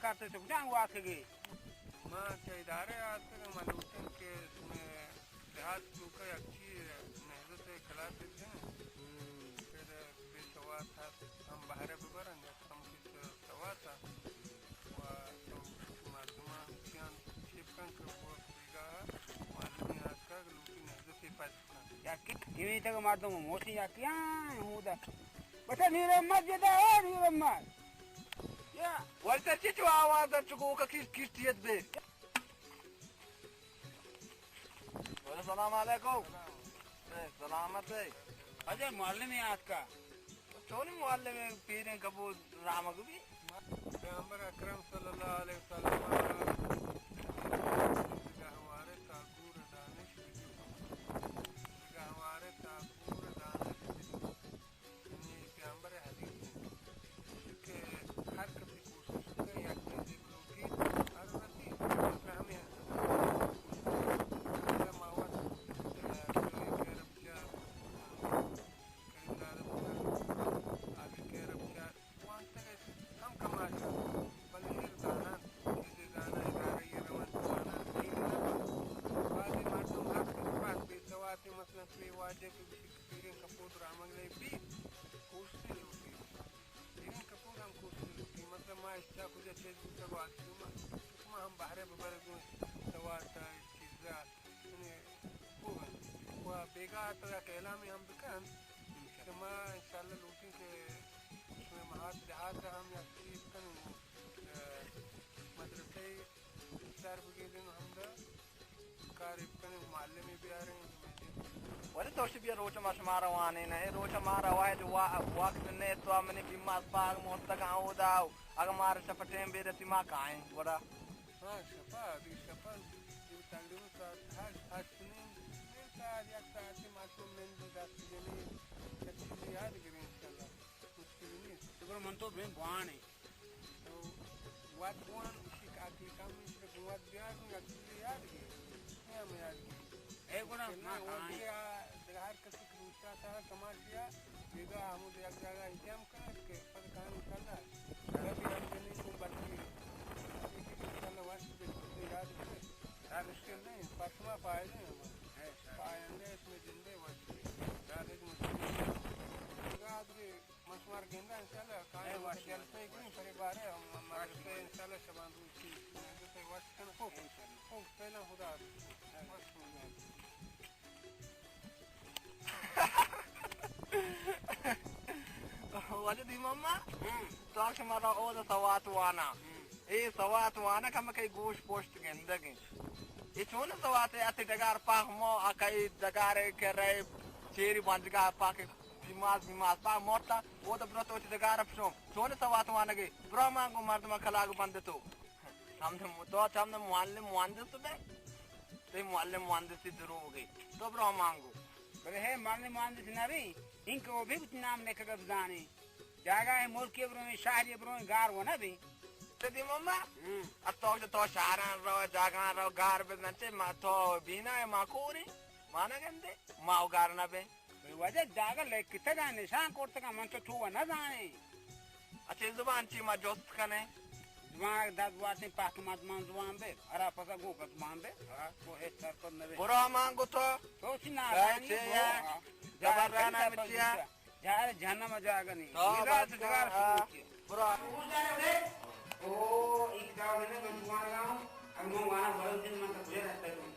کارتے تو کجام واقعے؟ ما چہ ادارہ آتکگاں، ما لوٹیں کہ شمئے دیہات توکا یک چی نہضت کلاس دیں۔ ہم۔ پھر بے سواد ہست، ہم بہرے ببرن، یک ہم کچھ سواد ہست۔ و تو مردمان چیان چیپ کن کہ وہ بیگاہ معلمی آتکا کہ لوٹی نہضت پچ کن۔ یا کہ تیوی تک مردم موشی یا کیا ہودا۔ بچا نیر احمد جدا ہو، نیر احمد۔ یا۔ ورتہ چی چو آواز در چکو کا کیس کیس تیت بے۔ سلام علیکم۔ اے، سلامت ئے؟ اجے معلم آتکا۔ چونیں معلم ئے، پیریں کبو رحمگ بی؟ پیغمبر اکرم صلی اللہ علیہ وسلم گہوارے تاکور دانش بدی۔ گہوارے تاکور دانش بدی۔ یعنی پیغمبر حدیث ہے کہ ہر کسی کوشش کرے یا کہ دیکھ لو کہ ہر رسی ہمیں ہر ماوت کریم دارت آگے کریم وانتگ ات ہم کماش ات، بلے ایر زاناں کہ چہ زاناں ادارہ ء رونت، زاناں ایر نہ بنت۔ بعضی مردم ہست ات، بس بے سوات ء، مثلاً تو اے واجہ کہ گوشی کہ پیریں کپوت رحمگ لئے بیت، کوشش لوٹی۔ پیریں کپوت ہم کوشش لوٹی۔ مثلاً ما اشتاپ کجا چیز بوتگ و آسوما، ما ہم بہرے ببرگوں سوات ء چیزا۔ یعنی، خوب انت۔ و بیگاہ تو یک اعلامی ہم بکن کہ ما انشاءاللہ لوٹیں کہ شمئے مہات دیہات ء ہم یک چیز کنیں، اه، مدرسہ سر بگیدیں و ہمدا کار بکنیں، معلمی بیاریں۔ ولے تو شی بیا روچ ما شمارا وانے نہ، روچ مارا واحد وا-، وقت نے تو منی بیمار پاگ موستگاں اودا، اگر مارا شپ ٹیم بے رسی ما کائیں گڑا۔ ہاں، شپا، ابھی شپا، یہ تقریباً ساعت ہشت، ہشت نیم، نیم ساعت، یک ساعت مردم نندی دست جنی، یک چیزی یاد گریں انشاءاللہ، مشکل نیست۔ تو برو من تو بین بوانے۔ تو وقت بوان، اسی کا عقل کم، اسی کا وقت بیار، یک چیزی یاد گریں، یہ ہم یاد گریں۔ اے گڑا کہ ما نہ، وہ کائیں۔ دگہ آ، دگہ ہر کسی کہ روچا تا کماشیا، بیگا ہمود یک جاگہ جمع کنت کہ پد کائیں انشاءاللہ۔ ربی ہم جنین کو بلکی، انشاءاللہ وش بے، یاد بے۔ ہاں، مشکل نہیں، پرشما فائدہ ہے ہمارا۔ ہے، سر۔ پائندہ اس میں زندے وش بے۔ یاد ہے کہ مشکل نہیں۔ دیگہ آدمی من شمار گنداں انشاءاللہ، کائیں اے وش جلسہ کنیں، پرے بارے ہم مدرسہ انشاءاللہ شبان روچی مدرسہ وش کن۔ خوب، انشاءاللہ۔ خوب، پہلا خدا حافظ۔ اے وش کن۔ واجہ دی ماما، ہم۔ تو کہ مارا او دا سوات وانا۔ ہم۔ اے سوات وانا کم کئی گوش پوشت گندگیں۔ اے چون سوات ہے؟ اتے ڈگار پاک مو، اکئی ڈگار کرے چیری بنجگا پاک۔ بیماز، بیماز، پا مرتا، او تو برو تو چہ ڈگار پشو۔ چون سوات وانگے؟ برو مانگو مردم کلاگ بند تو۔ چم تو، تو چم تو معلم مہندس تو بے؟ تئی معلم مہندسی دروگے۔ تو برو مانگو۔ بلے ہے معلم مہندس نہ بی، انکہ او بھی کچھ نام لکھگ بزانے۔ جاگہ ہے ملکی برو، شہری برو، گار و نہ بی۔ تو دی مما؟ ہم۔ اتو تو شہران رو، جاگان رو، گار بزن چے، ما تو بینا ہے، ما کوری، ما نہ گندے، ما گار نہ بے۔ بلے واجہ جاگہ لکتگ ء نشان کرتگ ء من تو تو و نہ زانیں۔ اچھا، زبان چی ما جست کنیں؟ زبان دست وارتیں پاک مردمان زبان بے، ہرا پسا گوک زبان بے، ہرا تو ہچ سرپد نہ بے۔ برو مانگو تو۔ تو چی نہ اے زانی چے برو، یا؟ ہاں۔ زبر رانا مچیا۔ جہر جہنم جاگہ نہیں۔ تو میرا بات تو جگہ کر، ہاں۔ شروع کیا۔ برو۔ او، ایک داو نے من جوان گاؤں، اب من وانا بڑا دن من تو کجا رہتا ہوں۔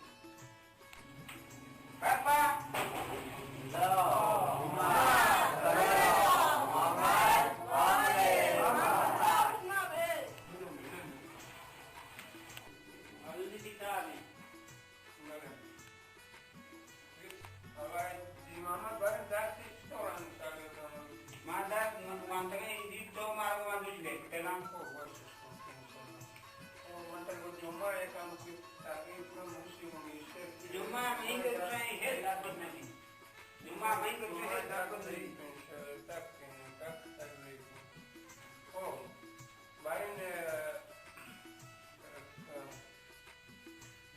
ما دست وانتگیں، دید تو مارا وانتگیں۔ او، من تر کو جمعہ ہے، کام کی تاکہ اتنا مشکل ہو گئی، اس سے جمعہ نہیں کرتا ہے، ہے درد نہیں۔ جمعہ نہیں کرتا ہے، درد نہیں۔ تک، تک، تک نہیں۔ او، بارے نے،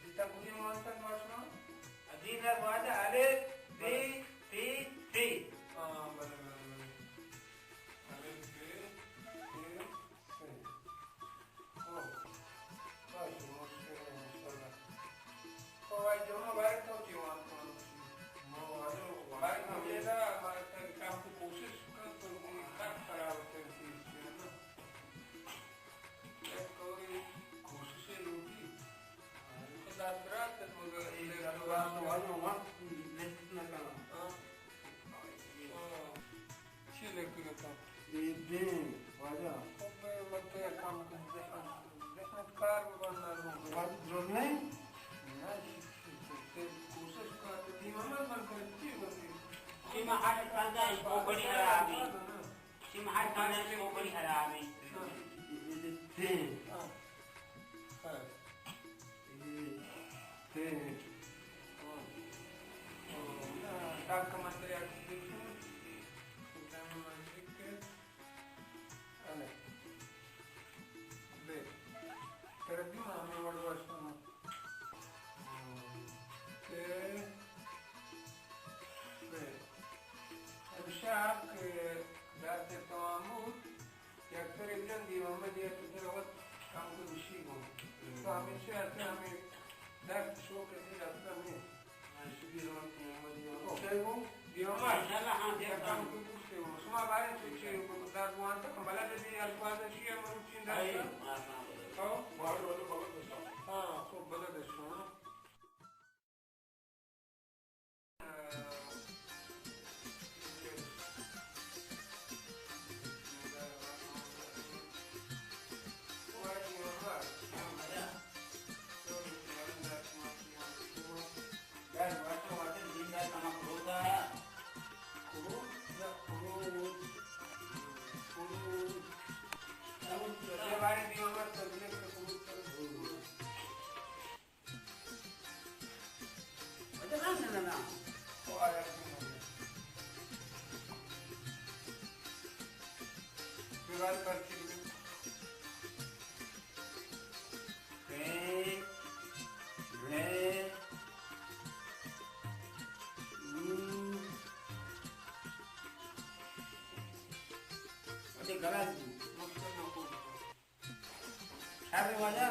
جتا کجی مانتا ماشما؟ ادینا بعد الف، بے، تے، تے۔ ہاں، بلے، بلے، بلے۔ الف، بے، تے، تے۔ او، خب، وقت یک کام کن، ذہن، ذہن کار ببند نہ رو۔ وقت رو نہیں؟ نہ، کوشش کر، دیما من کر، چی بندی؟ شما ہر بندہ کو بڑی خرابی۔ شما ہر بندہ کو بڑی خرابی۔ ہاں۔ ہاں۔ ہاں۔ ہاں۔ ڈاکٹر مستر یار، دیکھو۔ انے۔ بے۔ ترا دیما ہمے وڑ گوشتاں۔ تے۔ بے۔ ہمیشہ کہ درد تمام بوت، یک سر جن دیما مجھے تو ترا وت کم کو دوشی گون۔ تو ہمیشہ ایسے ہمیں درد شوق ہے، درد نہیں۔ شما بارے چوچی دار بوانتا، بلد بی الفاظ شیعہ مروچین داشتا۔ ہاں، خوب بلد شما۔ اچھا، غلط۔ شر واجہ۔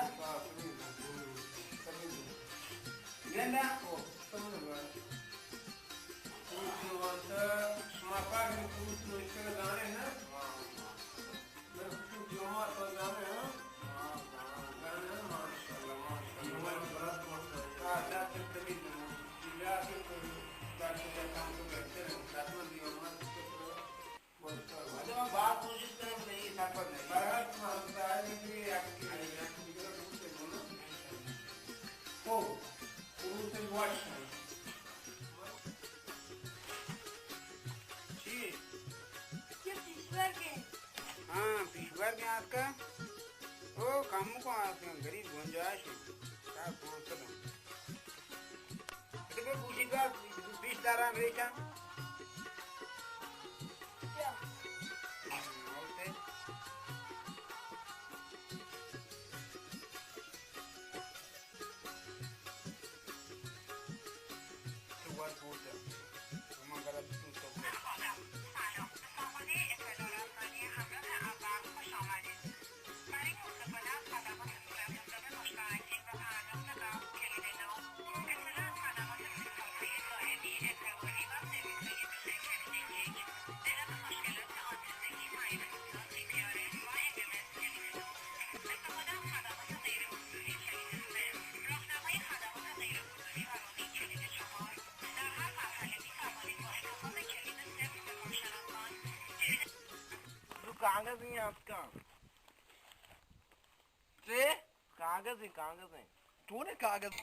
گندا۔ شما پاک کروس نوشتہ زانے نا؟ من کروس جمعہ تو زانے نا؟ زانے نا، ماشاءاللہ، ماشاءاللہ۔ ہاں، ڈاکٹر تبی جمعہ۔ ڈاکٹر کا کام تو بہتر ہے۔ ڈاکٹر دیوان۔ اچھا، من باز کوشش کرم، نہیں، سرپد نہیں۔ بہرحال، تم ہم سارے بھی آپ کے، آپ کے بولو۔ او، او، تو واش ہے۔ چی؟ یہ پیشور کے۔ ہاں، پیشور کے آپ کا۔ او، کم کو آپ کا، غریب گنجائش ہے۔ کیا بولتے ہیں؟ تو بے پوچھی گا، بیس داران ریچا۔ کیا؟ ہوں، اور تے؟ تو وار پوچھا۔ ہمارا تو تو۔ سلام، سلام، اطلاعات رسانی همراه اول، خوش آمدید. برای استفاده از خدمات صورتحساب مشترکین و پرداخت قبض، کلید نو، اطلاع از خدمات سیستم‌های دائمی، اعتباری و سرویس‌های پیش کلید یک، علل مشکلات آموزشی، معاینه استاد، سی پی آر اس و ام ام اس، کلید دو، استفاده از خدمات غیر حضوری، کلید سه، راهنمای خدمات غیر حضوری و رومی، کلید چهار. در هر مرحله می‌توانید با انتخاب کلید صفر به کارشناسان، کلید تو کاغذ نہیں آپ کا۔ سے؟ کاغذ ہے، کاغذ ہے۔ تو نے کاغذ۔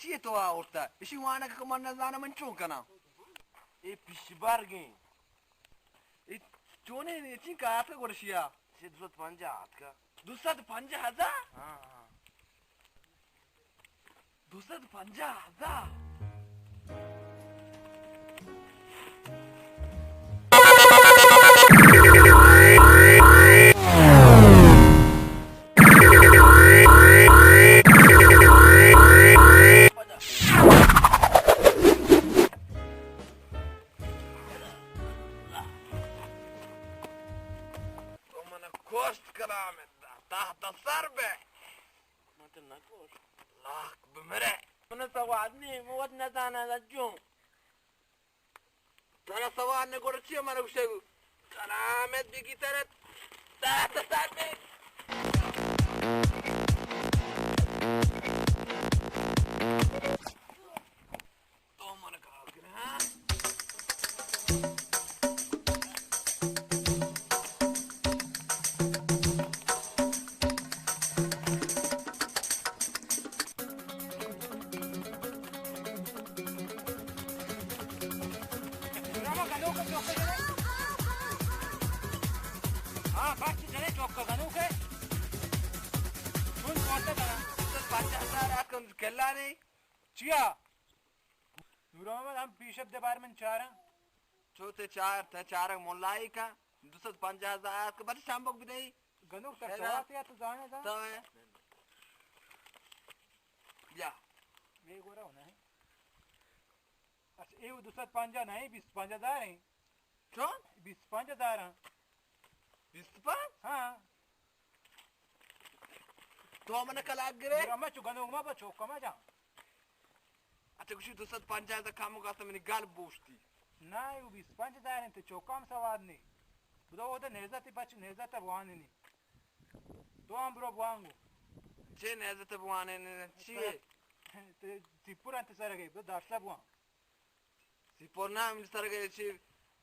چی تو آورتا؟ اشی وانگ کہ من نزاناں من چون کناں؟ اے پیش برگیں۔ اے چونیں، اے چی کار آتکا گڑا شیا؟ سے دو سد پنجاہ آتکا۔ دو سد پنجاہ ہزار؟ ہاں، ہاں۔ دو سد پنجاہ ہزار؟ تو من کشت کلام، تحت سر بے۔ من تو نکشت۔ لاک بمرے۔ من سواد نی، من وت نزاناں جو۔ ترا سوال نہ گڑا چی من گوشے گو؟ سلامت بگی ترا، تحت سر بے۔ تو من کار کنے، ہاں؟ ہاں، بس جنے چوکا گنوکے۔ چون پانچ ہزار، پانچ ہزار آتکن کلا نہیں۔ چیا؟ نور محمد، ہم پیشپ دے بار من چاراں۔ چو تے چار، تے چارگ ملائی کا، دو سد پنجاہ ہزار آتک بچ شامبک بدئی۔ گنوک تر خیرات۔ سوات یا تو زانے دا۔ تو ہے۔ یا۔ اے گورا ہونا ہے۔ اچھا، اے دو سد پنجاہ نہیں، بیست پنج ہزار ہیں۔ چون؟ بیست پنج ہزار ہیں۔ بیست پنج؟ ہاں۔ تو من کلاک گرے؟ گرا ما چو گنوک ما با چوکا ما جان۔ اچھا، گوشی دو سد پنجاہ تا کم گاتا منی گل بوشتی۔ نہ، او بیست پنج ہزار انت، چوکا ہم سواد نی۔ بدا او دا نیزت بچ، نیزت بواننی۔ تو ہم برو بوانگو۔ چے نیزت بواننی؟ چی؟ تے سیپور انت سرگے، بدا داشتا بوان۔ سیپور نہ، ہمے سرگے چی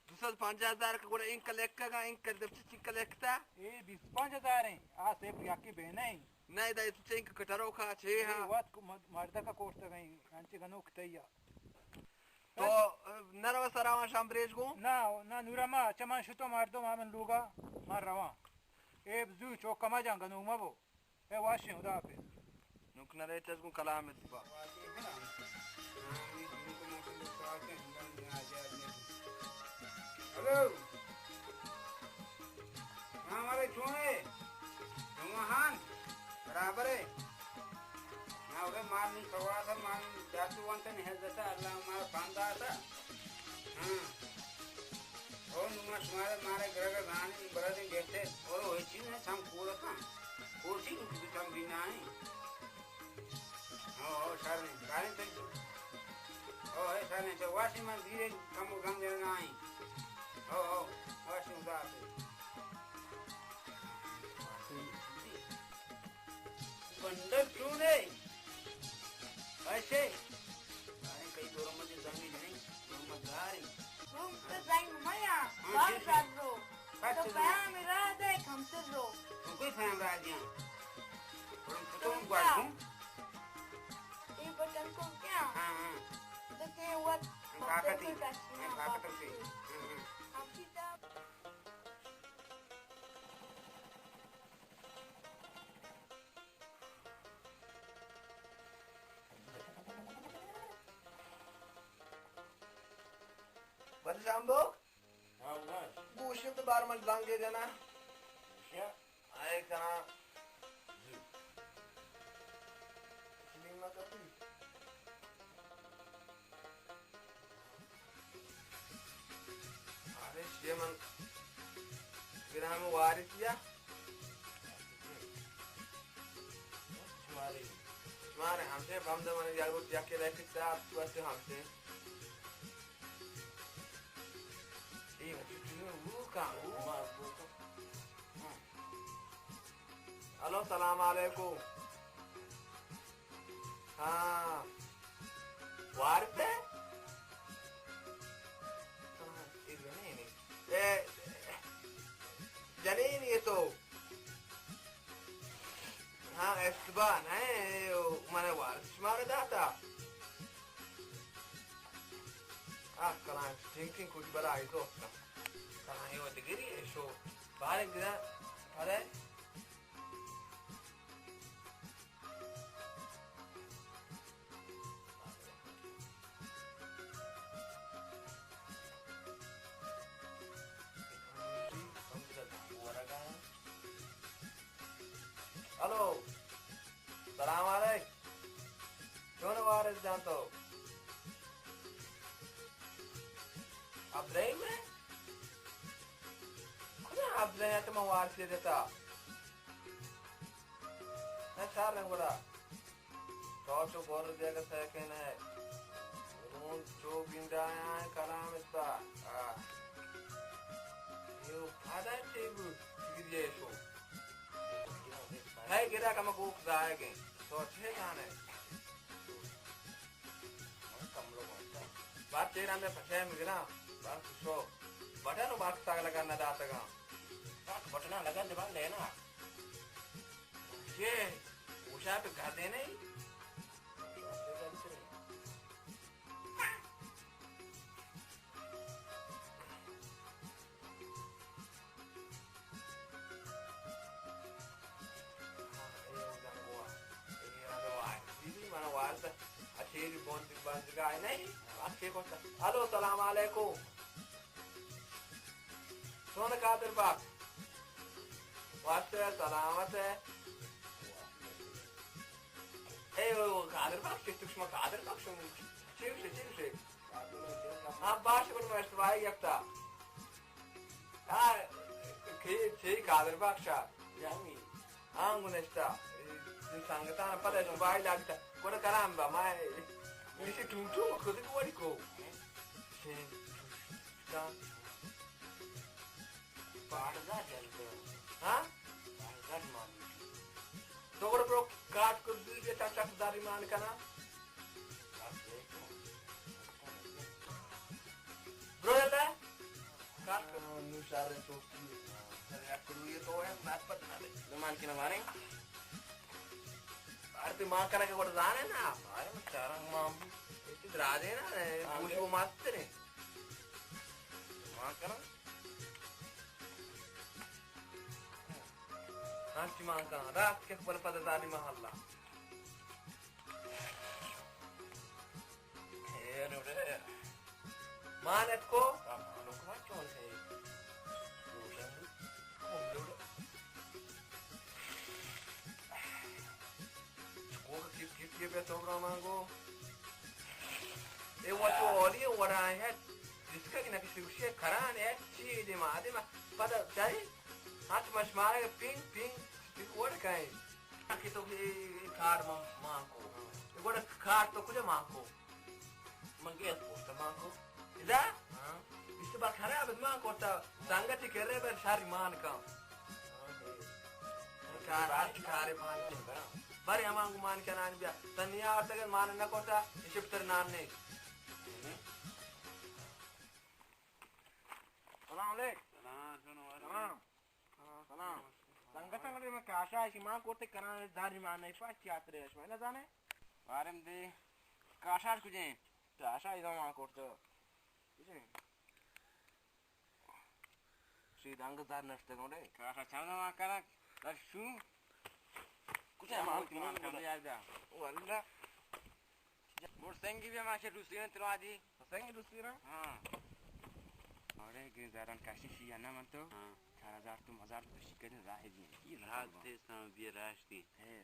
دو سد پنجاہ ہزار کہ گڑا انکا لکھگا، انکا دپچہ چنکا لکھتا؟ اے بیست پنج ہزار ہیں، آ سیپ یکی بے نہیں۔ نہیں، دا تو چنک کٹرو کا چے اے ہاں۔ وات کو مد-، مردکا کوشتگا ہیں، انچے گنوک تیا۔ تو، نہ رو سراوان شام بریج گو؟ نہ، نہ نورا ما، چمان شتو مردم آمن لوگا، ما روان۔ اے زو چوکا ما جان گنوک ما بو۔ اے واشیں، خدا حافظ۔ نوک نہ رہتے اس کو کلام اتبا۔ ہلو۔ ہاں، ہمارے چون ہے؟ جمعہ خان، برابر ہے۔ نہ، ارے مان نہیں سوا تھا، مان جاتو وانتا نہیں ہے، جیسا اللہ ہمارا باندھا تھا۔ ہاں۔ او نوں ما شمارا مارا گرگ ءَ زانیں، برادیں گپت ءَ، او ہچی نہ، چم کور اتاں۔ کور چی بوت، تو چم بینائیں۔ او، او، شریں، کاریں تئی۔ او، ہے شریں، تو واشی من زیرے کم گم دینا آئیں۔ او، او، واشی ادا تے۔ بندر چون ہے؟ ایسے؟ ارے کئی دور مجھے زنگی نہیں، دور مجھے گاری۔ روم تو زنگ میا، ہاں، بار جی، جی۔ بار رو۔ بس تو تو پیام را دے، کم تر رو۔ تو کوئی پیام را دیا؟ بٹن تو تو کیا؟ گوال کو؟ یہ بٹن کو کیا؟ ہاں، ہاں۔ تو کے وقت ہم طاقت ہی، بٹن کو ہم طاقت ہی۔ ہاں، ہاں۔ ہم کی جاب۔ بس شامبو؟ ہاں، بس۔ گوشت بار من زنگے جنا۔ کیا؟ آئے کنا۔ جی۔ سلیم نہ کرتی۔ ارے شے من گرام وارث یا۔ شمارے۔ شمارے ہمشے بم دے من یار گوٹ یکے لیکتا بس ہمشے۔ اے بچے تیو وہ کا وہ۔ الو، سلام علیکم۔ ہاں۔ وارث ہے؟ اے جنین، اے جنین یہ تو۔ ہاں، استبا نہ، من وارث شمارا داتا۔ آ، کلاں ٹنگ ٹنگ کوٹی بلا آئی تو۔ کلاں یو دگری ایشو۔ بارے گرا، بارے۔ ہلو، سلام علیک۔ چون وارث جان تو؟ عبدالرحیم ہے؟ کجا عبدالرحیم ہے؟ تو من وارثی دیتا۔ نہ، چار رنگ گڑا۔ تو چو گور دیگا سیکن ہے۔ اون چو گنڈایا کلام استا۔ آ۔ یو پادا چی بو؟ گریے شو۔ ہے گرا کم گوک زائگیں۔ تو چے جانے؟ بات تیرا میں پچھے مگنا۔ بات شو۔ بٹن و بات تاگ لگا نہ داتگا۔ بات بٹنا لگا دبا لینا۔ یہ گوشا پہ گھر دینے ہی۔ ہلو، سلام علیکم۔ سون قادر بخش۔ واسطے سلامت ہے۔ اے، او، قادر بخش، تو شما قادر بخش ہو؟ چی گوشے، چی گوشے؟ ہاں، باش گڑ میں اشتباہی گپتا۔ ہاں، کی، چی قادر بخش آ؟ جامی۔ ہاں، گنشتا۔ سنگتان پتہ اشتباہی لگتا۔ گڑ کرام با، ما، اسی ٹوٹو خود کو وڑی کو۔ چی، چی، بارزا جلدے۔ ہاں؟ بارزا مامی۔ تو گڑا برو کاٹ کو دل کے تا چک داری مان کنا۔ برو یلا۔ کاٹ کو۔ نو شارے چوکی۔ سر یک روی تو ہے، مات پت نہ دے۔ مان کنا مارے۔ ارے تو مان کنا کے گڑا زانے نا۔ ارے میں چارنگ مان بھی۔ اتنی دراجے نا، گوشی وہ ماترے۔ مان کنا۔ ہنچی مان کنا۔ رات کے بل پد زانی محلہ۔ اے نو رے۔ مان ات کو؟ آ، مان کو چون ہے؟ روشن۔ کون لوڑ؟ چکو کیپ کیپ یہ بے تو برا مانگو۔ اے وچو اولی وڑا ہے، جس کا کہ نہ کسی گوشی ہے، کران ہے، چی دے ما، دے ما، پدا چاہی، ہاتھ مش مارے، پینگ، پینگ، پینگ وڑ کہیں۔ کہ تو اے، اے کار ما، ما کو۔ اے گوڑا کار تو کجا ما کو؟ من گیس پوستا مان کو۔ ادا؟ ہاں۔ بیست بار خراب ات مان کو تا سنگتی کرے بر شاری مان کن۔ کار، کار مان کن۔ بری ہمان گو مان کنان بیا۔ تنیا آتگن مان نہ کوتا، اشی پتر نان نے۔ سلام علیک۔ سلام، سلام۔ سلام۔ سلام۔ سنگتاں گڑا من کاشا اشی مان کرتے کنان داری مان نہیں پاس چیاترے اشما نہ زانے؟ بارم دے کاشا کجیں؟ کاشا ادا مان کرتے۔ کجیں؟ شی دنگ دار نشتے گونڈے۔ کاشا چند مان کرک؟ در شو؟ کجیں مان کرک؟ واللہ۔ مور سنگی بیا ماشے دوستی نہ تروا دی۔ سنگی دوستی نہ؟ ہاں۔ اڑے گرین زاران کاشی شی انا من تو۔ ہاں۔ چار ہزار تو مزار تو شکر راہ دی۔ راہ تے سام بیا راشتی۔ ہے۔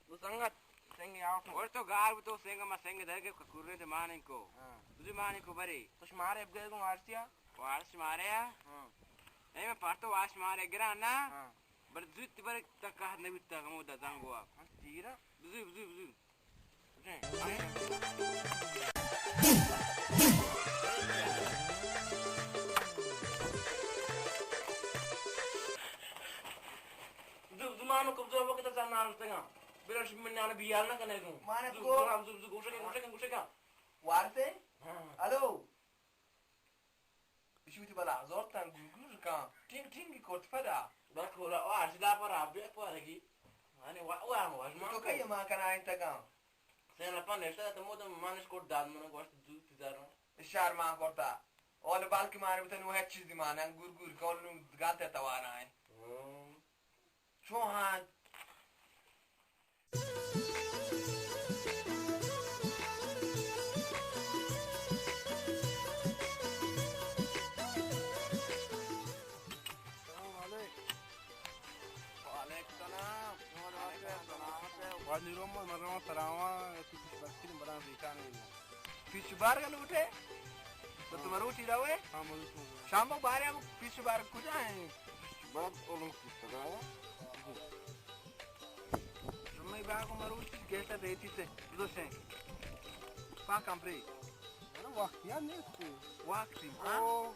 تو سنگت، سنگ آؤ۔ اور تو گار تو سنگ ما سنگ در کے کورنے تے مانن کو۔ ہاں۔ تجھے مانن کو بری۔ تو شمارے اب گئے کو وارسیا؟ وارس شمارے یا؟ ہاں۔ اے میں پارتو وارس شمارے گرا نا۔ ہاں۔ بر زوت بر تک کار نبیتا کمو دا زنگو آپ۔ ہاں، تیرا۔ بزو، بزو، بزو۔ زو، زو، مانو کب زو وقت تا نان تگا۔ بلا شب من نان بیال نہ کنے کو۔ مانے زو، کو۔ زو، زو، زو، گوشے، گوشے، گوشے۔ وارتے؟ الو۔ ایشی وتی بلا زورتاں گور گور کاں۔ ٹینگ ٹینگ کرت پدا۔ بس کولا، او ارشدا پر آب بیا پارگی۔ آنے وا، وا، وا، تو کئی ما کنا انتگاں؟ سینا پا نشتا تو مودم مانش کوٹ داد من گوشت دو تیزاروں۔ اشار ما کرتا۔ اول بالکی مارے بتن وہ ہیچ چیز دی مانا گور گور کول گاتے توارا ہے۔ ہم۔ چوہان۔ السلام علیکم۔ وعلیکم السلام۔ سلامت ہے۔ واجی روم من روان سلاما، تو پیش برکین بران ریکانے۔ پیش بار کا لوٹے؟ تو تمہارا روٹی روے؟ ہاں، مزدور۔ شام کو بارے ہم پیش بار کجا ہیں؟ بار اولم کی سلام۔ شمئے باغ ءَ مروچی گیشتر ریچی تے، بزوشیں۔ پاکاں برے۔ انا وقت یا نیست۔ وقتی، ہاں؟ او۔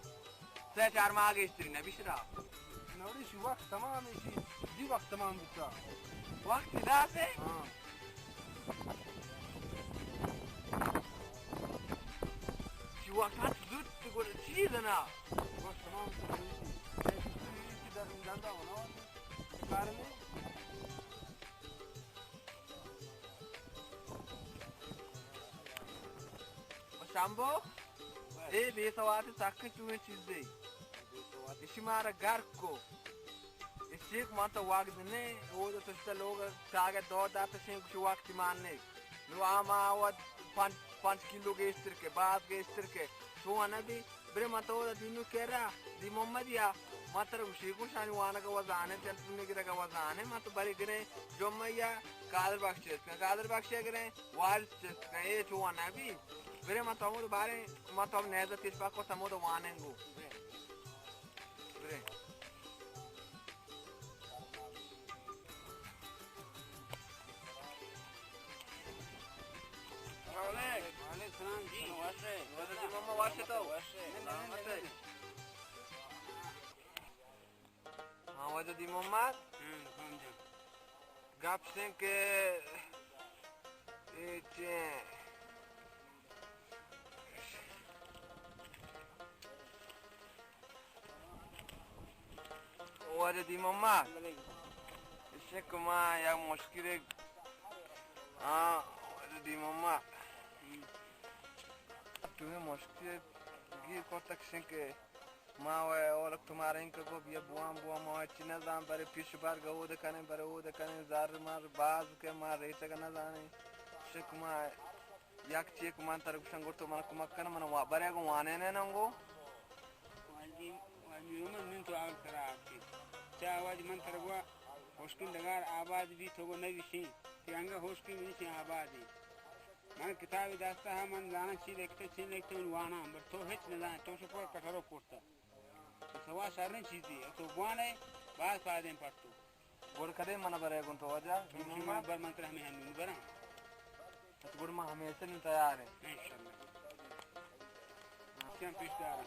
سہ چار ماہ گیشتری نبی شرا۔ نوڑی شی وقت تمام، شی دی وقت تمام بوتا۔ وقتی داسے؟ ہاں۔ شی وقت ہنچ زوت گڑا چیز نا۔ وقت تمام تو در دندا ہونا۔ کارنے۔ شمبو، اے بے سواد سک چویں چیزے۔ اشی مارا گرک کو۔ اشی کو من تو واگ دنے، او جو تشتا لوگ چاگے دو دات شین کچھ وقت ماننے۔ نو آما آوت پنچ، پنچ کلو گیشتر کے، باز گیشتر کے۔ تو انا دی برے من تو دینو کرا، دی محمد یا، من تر گوشی گوشانی وانگا وزانے، ٹیلیفون گرگا وزانے، من تو برے گرے، جمعہ یا، قادر بخش چست کن، قادر بخش گرے، وارث چست کن، اے چو نبی۔ برے من تو ہمود بارے، من تو ہم نیزہ تیش پاک کو تمود واننگو۔ برے۔ السلام علیکم۔ وعلیکم السلام جی۔ وش ئے؟ وش ئے جی ماما، وش ئے تو؟ وش ئے۔ سلامت ئے؟ ہاں، واجہ دی محمد۔ ہاں، خان جان۔ گپ شنگ کہ اے چے واجہ دی مما، بلے۔ اشک ما یا مشکلے، ہاں، واجہ دی مما۔ ہم۔ تو مشکلے گیر کرتگ شنگ کہ ما و اولک تمہارا انکہ گو بیا بوان بوان، ما چی نزان، برے پیش بار گود کنیں، برے اود کنیں، زر مر باز کہ ما ریٹگ نزانیں۔ شک ما یک چیک من تر گوشن گڑ تو من کمک کن، من وا-، برے گو وانے نے ننگو۔ واجی، واجی من، من تو آگ ترا آتی۔ چا واجی من تر گوا ہوشکن ڈگار آباد بی تو گو نویشی۔ تی انگا ہوشکن بی چی آبادی۔ من کتابی دستا ہا، من زاناں چی لکھتے، چی لکھتے، من واناں، بلے تو ہچ نزانے، تو شکر کٹرو کرتا۔ تو سوا شریں چیزی، تو بوانے، باز فائدیں پر تو۔ گڑ کدے من برے گوں تو واجہ؟ تو شما بر من ترا ہمیں ہنو براں۔ تو گڑ ما ہمیشہ نوں تیار ہیں۔ انشاءاللہ۔ کیا پیش دارا؟